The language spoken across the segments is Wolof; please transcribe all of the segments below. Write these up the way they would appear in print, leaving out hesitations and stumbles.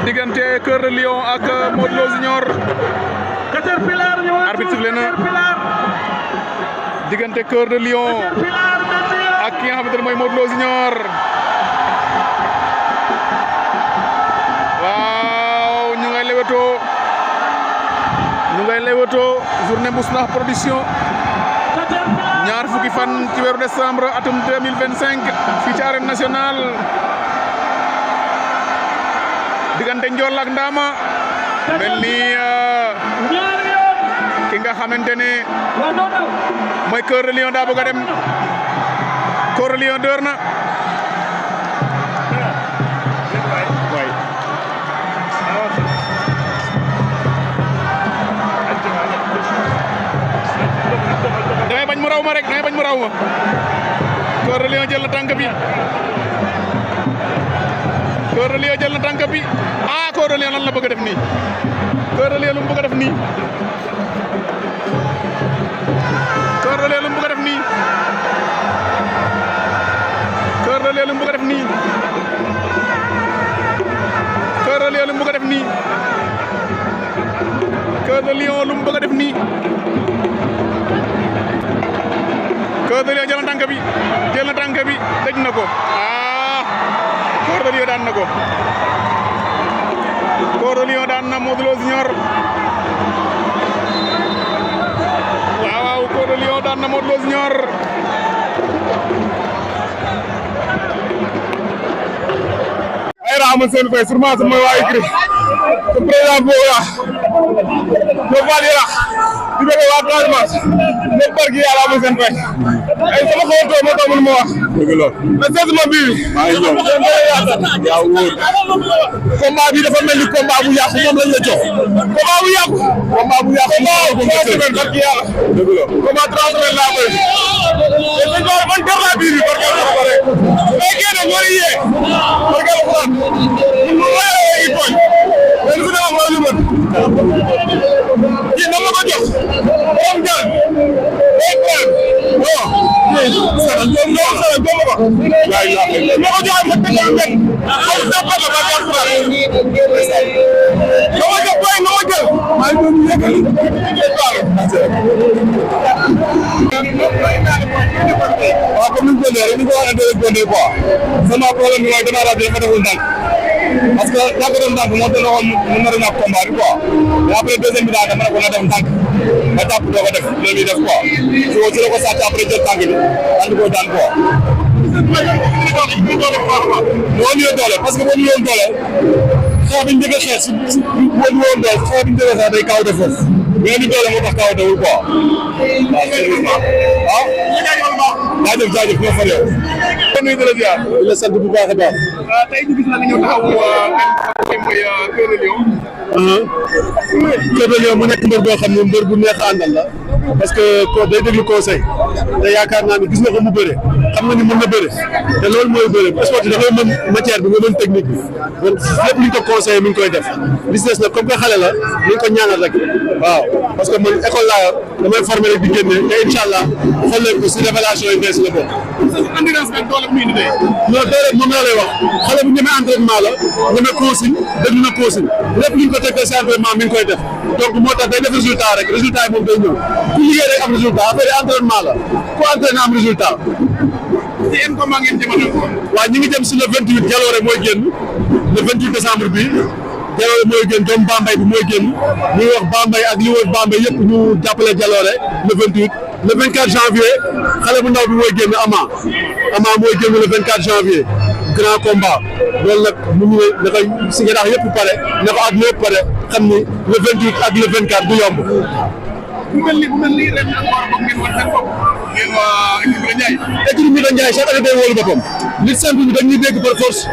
diggante Cœur de Lion ak Modou Lo Junior. arbitre sifflé na diggante Cœur de Lion ak ki nga xamante ne mooy Modou Lo Junior. waaw ñu ngay lewetoo journée Mbousnakh production ñaar fukki fan ci weeru décembre atum 2025 fii ci arène nationale diggante Ndiol ak Ndama mel ni ki nga xamante ne mooy Cœur de Lion daa bëgg a dem Cœur de Lion dër na waay damay bañ mu raw ma rek damay bañ mu raw ma Cœur de Lion jël na tànk bi Cœur de Lion jël na tànk bi ah Cœur de Lion lan la bëgg a def nii Cœur de Lion lu mu bëgg a def nii Cœur de Lion lu mu bëgg a def nii Cœur de Lion lu mu bëgg a def nii Cœur de Lion lu mu bëgg a def nii Cœur de Lion lu mu bëgg a def nii Cœur de Lion jël na tànk bi tëj na ko ah Cœur de Lion daan na ko Cœur de Lion daan na Modou Lo Junior waaw Cœur de Lion daan na Modou Lo Junior ay raama seen fay sûrement sama waa écrit le président boobu di bëgg waa Casamance ñëpp barki yàlla amul seen fay ay sama xawartoo moo tax ma wax dëgg la mais seetuma bii maa ngi ñëw yaa wóor combat bi dafa mel ni combat bu yàqu moom lañ la jox combat bu yàqu barki yàlla dëgg la combat 3 semaines laa koy dañ ko man der laa biir bi barki yàlla ko rek mais génne moo di yee barki yàlla ko mu wéyee i poñ mais lu dama mooy lu mën kii na ma ko jox moom jël waaw comme ni ñu ko waxee sama problème bi mooy dama rajo dafa deful ndànk parce que ñàkk a dem ndànk moo tax mu nar a ñàkk combat bi quoi mais après deuxième bi daal dama ne ko na def ndànk ba jàpp doo ko def loolu ñuy def quoi ci la ko sàcc après jël tànk bi daan ko daan quoi. moo ñu doole parce que boo ñu woon doole xeex bi ñu njëkk a xeex si boo ñu woon doole xeex bi ñu njëkk a xeex day kaw de foofu mais ñu doole moo tax kaw dewul quoi waaw sérieusement waaw jaajëf ñoo fa réew. kon nuyu dara ziar. di la sant bu baax a baax. tey ñu gis na nga ñëw taxaw mooy Cœur de Lion. Cœur de Lion mu nekk mbër boo xam ne mbër bu neex àndal la parce que day déglu conseil te yaakaar naa ne gis nga ko mu bëre xam nga ni mën na bëre te loolu mooy bëre sport da ngay mën matière bi nga mën technique bi donc lépp li ñu ko conseillé mi ngi koy def business nag comme que xale la ni ñu ko ñaanal rek waaw parce que man école laa yor damay formé rek di génne te incha allah xool leen ko si révélation yi bees la bokk. endurance bi doole muy indi tey. non doole moom laa lay wax xale bu ñemee entraînement la ñemee consigne déglu na consigne lépp li ñu ko tegal si entraînement mi ngi koy def donc moo tax day def résultat rek résultat yi moom day ñëw ku liggéey rek am résultat affaire yi entraînement la ku entraîné am résultat. ci yéen comment ngeen jëmale ko. waaw ñu ngi jëm si le 28 Jaloore mooy génn le 28 décembre bi Jaloore mooy génn doomu Bambey bi mooy génn ñuy wax Bambey ak li wër Bambey yëpp ñu jàppale Jaloore le 28 le 24 janvier xale bu ndaw bi mooy génn Ama mooy génn le 24 janvier grand combat loolu nag mu ngi ne da koy si nga yëpp pare ne ko ak lépp pare xam ni le 28 ak le 24 du yomb. bu mel ni ren encore boog ngeen wan seen bopp ngeen waa équipe bi Ndiaye chaque année day wóolu boppam lutte simple bi dañuy dégg par force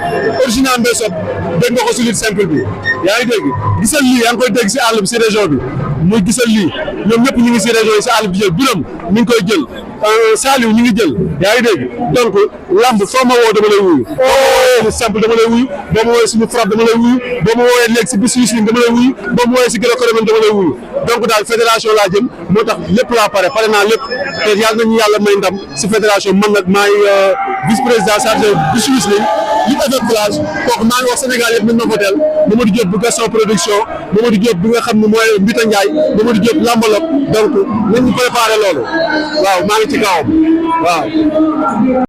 original Mbesop dégg nga ko si lutte simple bi yaa ngi dégg gisal lii yaa ngi koy dégg si àll bi si région bi muy gisal lii ñoom ñëpp ñu ngi si région yi si àll bi jël biram mi ngi koy jël Saliou ñu ngi jël yaa ngi dégg donc lamb foo ma woo dama lay wuyu boo ma woowee simple dama lay wuyu boo ma woowee suñu frappe dama lay wuyu boo ma woowee léegi si bis yu dama lay wuyu boo ma woowee si gréco-romaine dama lay wuyu donc daal fédération laa jëm moo tax lépp laa pare naa lépp te yàlla nañu yàlla may ndam si fédération man nag maay vice président chargé bu Suisse lañ li effet plage kooku maa ngi wax Sénégal yëpp nañ ma votel Mamadou Diop bu Gaston production Mamadou Diop bi nga xam ne mooy Mbita Ndiaye Mamadou Diop lambalop donc nañ ñu préparé loolu waaw maa ngi ci kawam waaw